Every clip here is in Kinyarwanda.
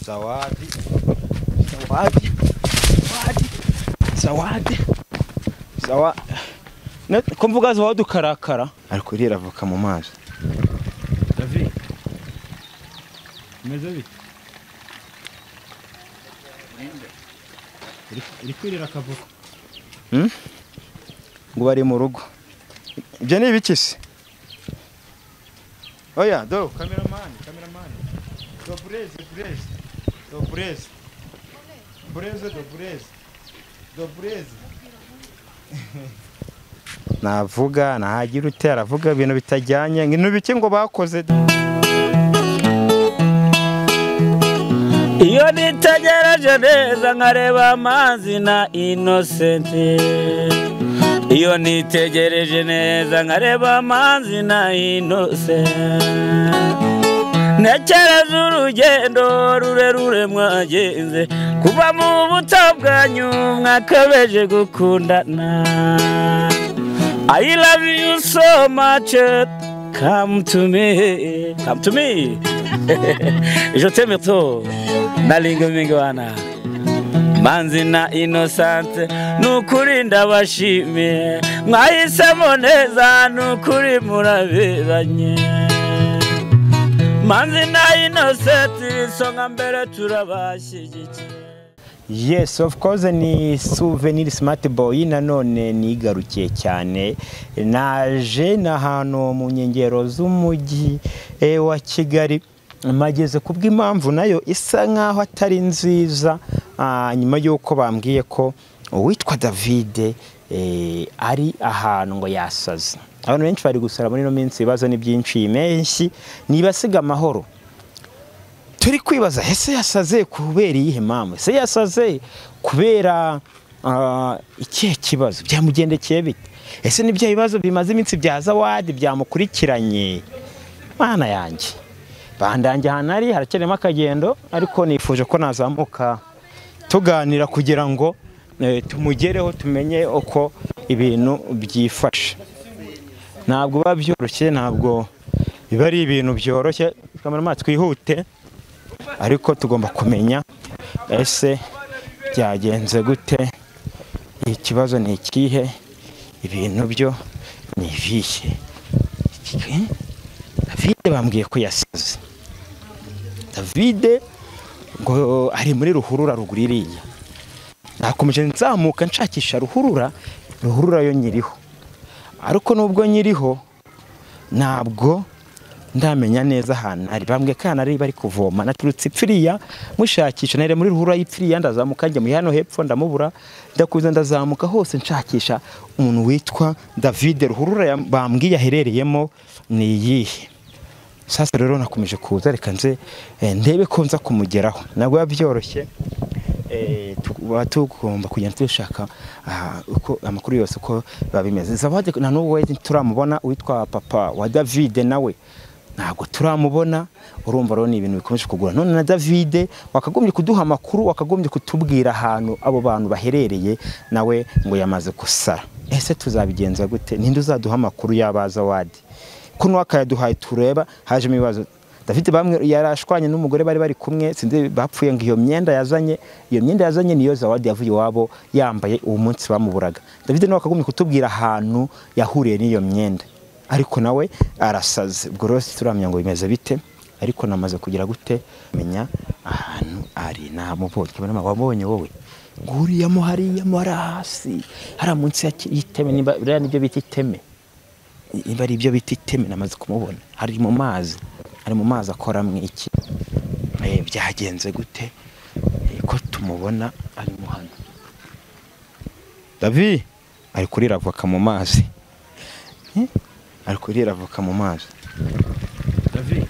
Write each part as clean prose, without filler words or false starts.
Zawadi, Zawadi, Zawadi, Zawadi, Zawadi. Ko mvuga Zawadi ukarakara ariko iriya avoka mu mazi. David, umeze bite? Iri kwirira akavoka. Ngo bari mu rugo. Ibyo ni ibiki se? Oya, do cameraman, cameraman. Do bureze, bureze. Do bureze. Bureze do bureze. Do bureze. Navuga nahagira ute aravuga ibintu bitajyanye ngino bike ngo bakoze. Iyo nitegereje neza nkareba amazi na Innocent. Iyo nitegereje neza nkareba amazi na Innocent. Ntekereza urugendo rurerure mwagenze kuva mu buto bwanyu mwakabeje gukundana. I love you so much, come to me, come to me. Je t'aime trop, nalinga mingwana. Manzi na Innocent, nukuri ndabashimiye, mwahisemo neza nukuri muraberanye. Manzi na Innocent, isonga mbere turabashyigikiye. Yes, of course ni Souvenir Smart Boy nanone nigarukiye cyane. Naje na hano mu nkengero z'umujyi wa Kigali mageze kubw'impamvu nayo isa nkaho atari nziza, nyuma yuko bambwiye ko uwitwa David ari ahantu ngo yasaze. Abantu benshi bari gusara muri no minsi, ibibazo ni byinshi menshi nibasiga amahoro. Turi kwibaza ese yasaze kubera iyihe mpamvu? Ese yasaze kubera ikihe kibazo byamugendekeye bite? Ese nibyo ibibazo bimaze iminsi bya Zawadi byamukurikiranye? Mana yanjye, bandange ahantu ari harakenemo akagendo, ariko nifuje ko nazamuka tuganira kugira ngo tumugereho tumenye uko ibintu byifashe. Ntabwo biba byoroshye, ntabwo biba ari ibintu byoroshye. Kameramani twihute, ariko tugomba kumenya ese byagenze gute, ikibazo ni ikihe, ibintu byo ni ibihe. David bambwiye ko yasaze. David ngo ari muri ruhurura ruguru iriya. Nakomeje nzamuka nshakisha ruhurura, ruhurura yo nyiriho. Ariko nubwo nyiriho ntabwo ndamenya neza ahantu ari. Bambwiye ko ahantu ari bari kuvoma. Naturutse ipfiriya mushakisha, nere muri ruhurura y'ipfiriya ndazamuka njya mu hano hepfo ndamubura, ndakuza ndazamuka hose nshakisha umuntu witwa David. Ruhurura bambwiye aherereyemo ni iyihe? Sasa rero nakomeje kuza, reka nze ndebe ko nza kumugeraho. Ntabwo biba byoroshye, tuba tugomba kugenda dushaka uko amakuru yose uko biba bimeze. Zawadi na n'ubu turamubona, uwitwa papa wa David nawe ntabwo turamubona. Urumva rero ni ibintu bikomeje kugura. None na David wakagombye kuduha amakuru, wakagombye kutubwira ahantu abo bantu baherereye, nawe ngo yamaze gusara. Ese tuzabigenza gute? Ninde uzaduha amakuru y'aba Zawadi? Kuno akayaduhaye tureba hajemo ibibazo. David bamwe yarashwanye n'umugore bari bari kumwe, sinzi bapfuye ngo iyo myenda yazanye, iyo myenda yazanye niyo Zawadi yavuye iwabo yambaye uwo munsi bamuburaga. David nawe akagumye kutubwira ahantu yahuriye n'iyo myenda, ariko nawe arasaze. Ubwo rero turamenya ngo bimeze bite, ariko namaze kugira gute menya ahantu ari. Namubonye, wabonye wowe nguriyamo hariya hasi hari munsi y'iteme, nimba biriya nibyo bita iteme, niba ari ibyo bita iteme, namaze kumubona ari mu mazi, ari mu mazi akora mu iki. Byagenze gute ko tumubona ari mu hano? David ari kurira avoka mu mazi, ari kurira avoka mu mazi. David,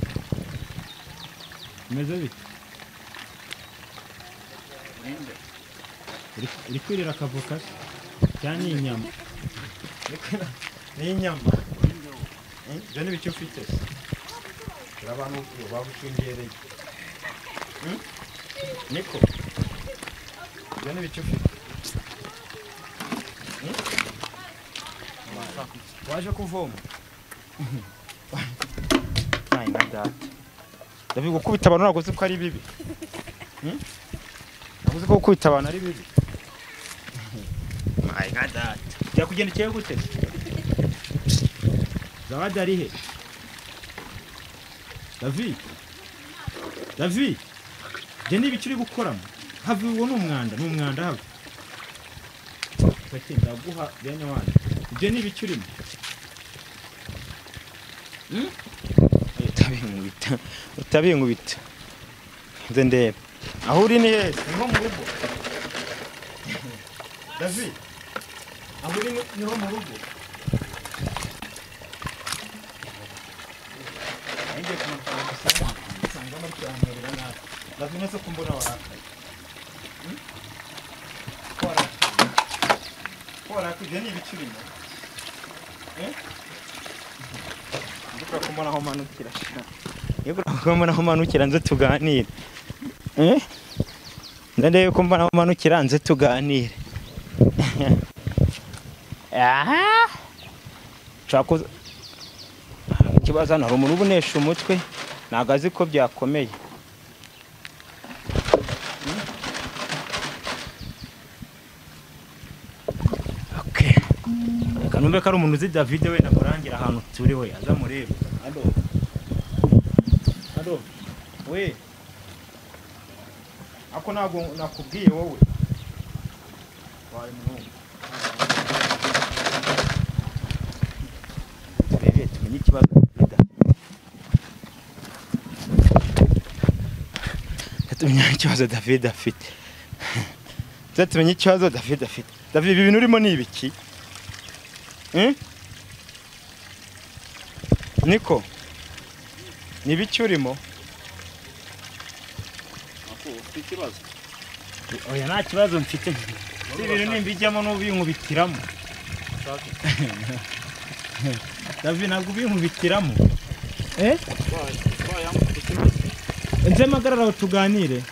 umeze bite? Iri kwirira akavoka cyane ni inyama. Ni inyama. Ibyo ni ibiki ufite se? Abantu bagushungereye. Niko. Ibyo ni ibiki ufite? Waje kuvoma? Nta data. David gukubita abantu ntabwo uzi ko ari bibi. Navuze ko gukubita abantu ari bibi. My God. Byakugendekeye gute? Zawadi ari he? David. David. Je niba icyo uri gukoramo. Have uwo ni umwanda, have. Fati ndaguha bene wanyu. Ibyo ni ibiki urimo? Utabinkubita. Utabinkubita. Nze ndebe. Aho uri ni he? Niho mu rugo. David. Aho uri niho mu rugo. Ngiye kumutanga gusa. Nsanga muri kwanterera nabi. David nese kumbona warakaye. Kora ni ibiki urimo? Ndikura kumbona aho manukira. Ndikura kumbona aho manukira nze tuganire. Ndende kumbona aho manukira nze tuganire. Chako ikibazo hano hari umuntu ubunesha umutwe ntago azi ko byakomeye. Okay. Reka numve ko ari umuntu uzi David wenda murangira ahantu turi we aza murebe. Allo. Allo. We. Ako ntago nakubwiye wowe. Waye muhungu. Turebe tumenye ikibazo David. Tumenye ikibazo David afite. Tumenye ikibazo David afite. David ibi bintu urimo ni ibiki? Niko. Ni ibiki urimo? Ako ufite ikibazo? Oya nta kibazo mfite. Ibintu nimbijyamo n'ubinkubitiramo. David ntabwo ubinkubitiramo. Nze magarara aho tuganire.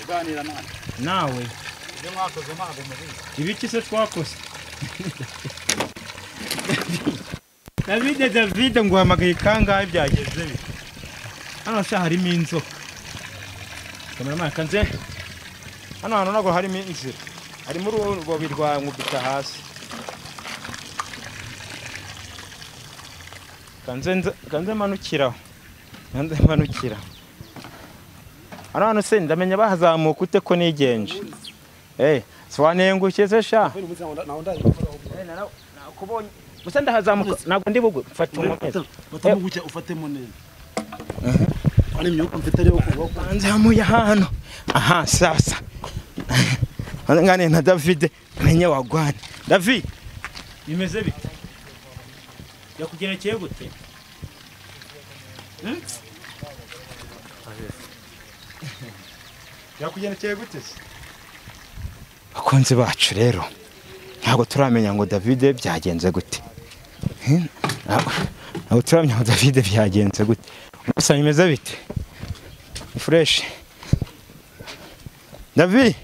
Tuganira nande? Nawe. Ibyo mwakoze ntabwo mubizi. Ibiki se twakoze? David nguhamagaye kangahe byageze bite? Hano sha harimo inzoka. Cameraman kanze. Hano hantu ntabwo harimo inzira. Harimo urubobi rwa nkubita hasi. Kanze manukiraho. Kanze manukira. Hano hantu se ndamenya bahazamuka ute ko nigenje. Swanengushye se sha. Nakubonye. Gusa ndahazamuka ntabwo ndi bugwe. Mfata umumeze. Batamuguke ufatemo neza. Ari imyuka mfite ariyo kuva. Nzamuye hano. Aha sasa. Ngane na David menye wagwane. David bimeze bite? Yakugerekeye gute? Yakugerekeye gute se? Bakunzi bacu rero ntabwo turamenya ngo David byagenze gute. Ntabwo turamenya ngo David byagenze gute. Gusa bimeze bite? Fresh. David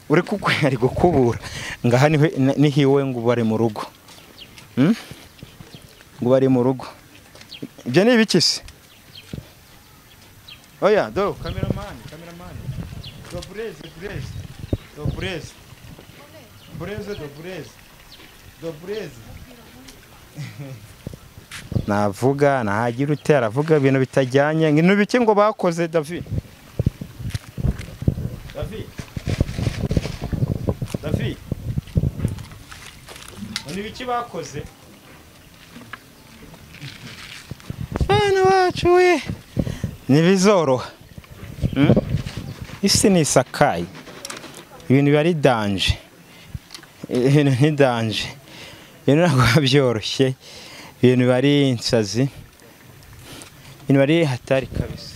uri kukwe ari gukubura ngaha ni hiwe ngo bari mu rugo. Ngo bari mu rugo. Ibyo ni ibiki se? Oya do cameraman. Do breze. Do breze. Breze do breze. Do breze. Navuga nahagira utera avuga ibintu bitajyanye ngino biki ngo bakoze David. David. David. Ni biki bakoze? Bana bacu we. Nibizoroha. Isi ni isakaye. Ibintu bari danger. Ibintu ni danger. Ibintu ntabwo byoroshye. Ibintu bari insazi. Ibintu bari hatari kabisa.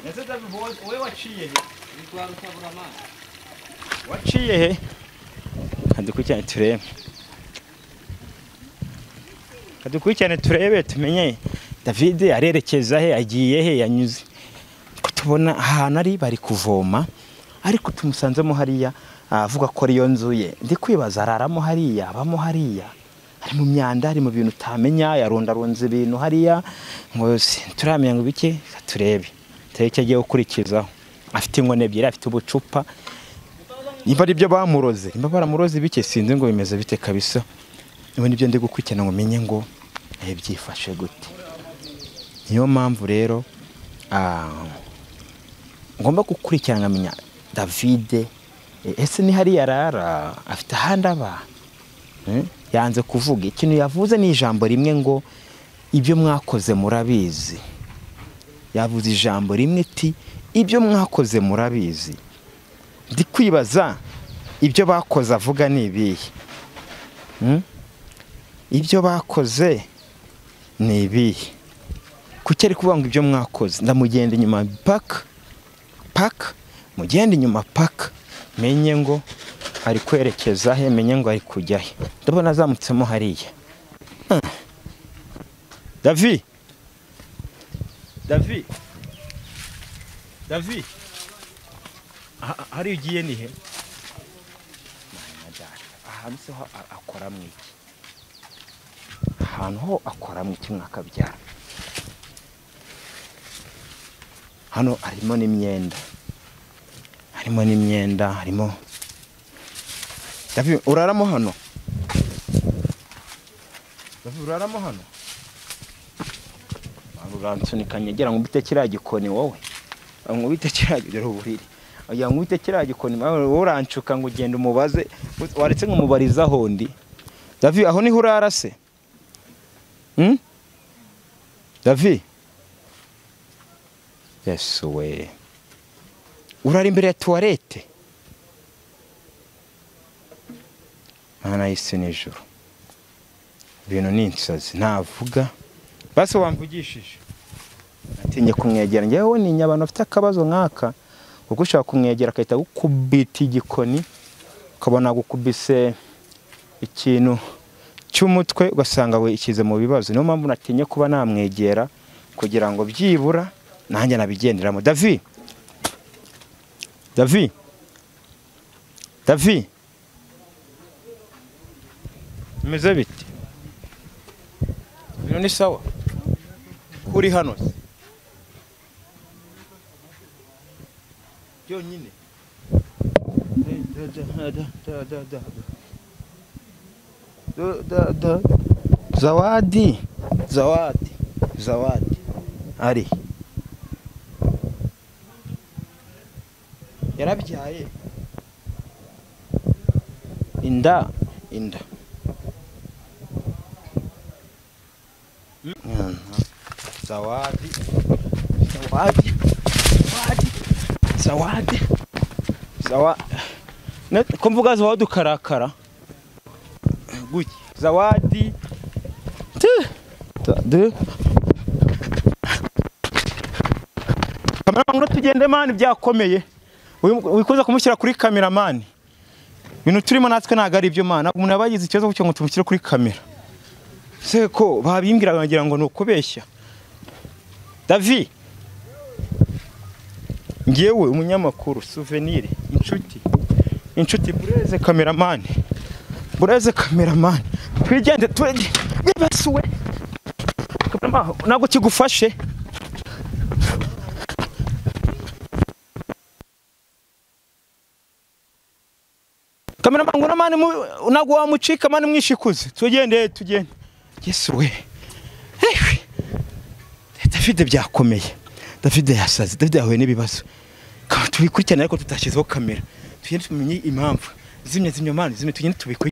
Nese David wowe waciye he? Waciye he? Kadukurikirane turebe. Kadukurikirane turebe tumenye David arerekeza he, agiye he, yanyuze. Tubona ahantu ari bari kuvoma ariko tumusanzemo hariya avuga ko ariyo nzu ye. Ndi kwibaza araramo hariya, abamo hariya. Ari mu myanda, ari mu bintu utamenya, yarondaronze ibintu hariya ngo turamenya ngo bike, turebe icyo agiye gukurikizaho. Afite inkoni ebyiri, afite ubucupa, nimba ari byo bamuroze, nimba baramuroze bike sinzi ngo bimeze bite kabisa. Ubu nibyo ndi gukurikirana ngo menye ngo byifashe gute. Niyo mpamvu rero ngomba gukurikirana nkamenya David ese ni hariya arara, afite ahandi aba. Yanze kuvuga ikintu yavuze ni ijambo rimwe ngo ibyo mwakoze murabizi. Yavuze ijambo rimwe ati ibyo mwakoze murabizi. Ndi kwibaza ibyo bakoze avuga ni ibihe. Ibyo bakoze ni ibihe. Kuki ari kuvuga ngo ibyo mwakoze? Ndamugenda inyuma paka paka, mugenda inyuma paka, menye ngo ari kwerekeza he, menye ngo ari kujya he. Ndabona azamutsemo hariya. David, David, David, hari ugiye ni he? Ahantu se ho akora mu iki? Ahantu ho akora mu iki mwakabyara? Hano harimo n'imyenda, harimo n'imyenda, harimo. David, uraramo hano? David, uraramo hano? Uransunika nyegera ngo ubite kiriya gikoni wowe, ngo ubite kiriya gikoni uburiri, oya ngo ubite kiriya gikoni wowe, urancuka ngo ugende umubaze, waretse ngo umubariza aho ndi. David, aho niho urara se? David, Yesu we, urara imbere ya toilette? Mana y'isi n'ijuru, ibintu ni insazi ntavuga. Basi wamvugishije natinye kumwegera njyewe, ni abantu bafite akabazo nk'aka, kuko ushaka kumwegera akahita gukubita igikoni, ukabona gukubise ikintu cy'umutwe, ugasanga we ikize mu bibazo. Niyo mpamvu natinye kuba namwegera kugira ngo byibura nanjye nabigenderamo. David, David, David, bimeze bite? Ibintu ni sawa? Kuri hano se byonyine? Zawadi, Zawadi, Zawadi ari yarabyaye inda, inda. Zawadi, Zawadi, Zawadi, Zawadi, Zawadi. Ko mvuga Zawadi ukarakara gutya. Zawadi, kamera ngo tugende mani, byakomeye. Wikuza kumushyira kuri cameraman. Ibintu turimo natwe ntago ari ibyo mana. Umuntu abagize ikibazo cyo ngo tumushyire kuri kamera. Seko babimbwira bagira ngo nukubeshya. David, ngewe umunyamakuru Souvenir, inshuti, inshuti Bureze cameraman, Bureze cameraman, twigende twigende basuwe. Cameraman ntabwo kigufashe. Cameraman ngo mani ntabwo wamucika mani mwishikuze. Tugende tugende. Yesu we. David byakomeye. David yasaze, David yahuye n'ibibazo. Tubikurikirana ariko tutashyizeho kamera. Tugende tumenye impamvu. Zimye zimye mani, zimye tugende tubikurikirane.